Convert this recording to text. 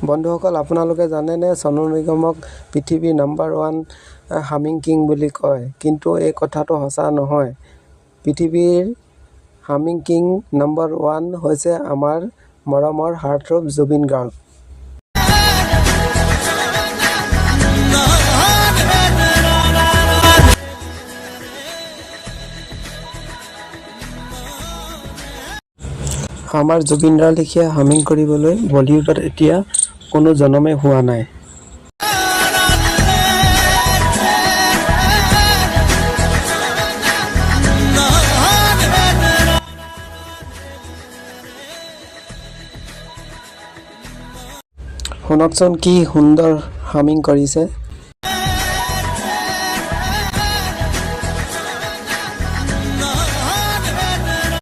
বন্ধুসকল, আপোনালোকে জানেনে চনু নিগমক পৃথিৱীৰ নাম্বাৰ ওৱান হামিং কিং বুলি কয়? কিন্তু এই কথাটো সঁচা নহয়। পৃথিৱীৰ হামিং কিং নম্বৰ ওৱান হৈছে আমাৰ মৰমৰ হাৰ্টথ্ৰব জুবিন গাৰ্গ। আমাৰ জুবিন দাৰ লেখীয়া হামিং কৰিবলৈ বলিউডত এতিয়া কোনো জনমেই হোৱা নাই। শুনকচোন কি সুন্দৰ হামিং কৰিছে।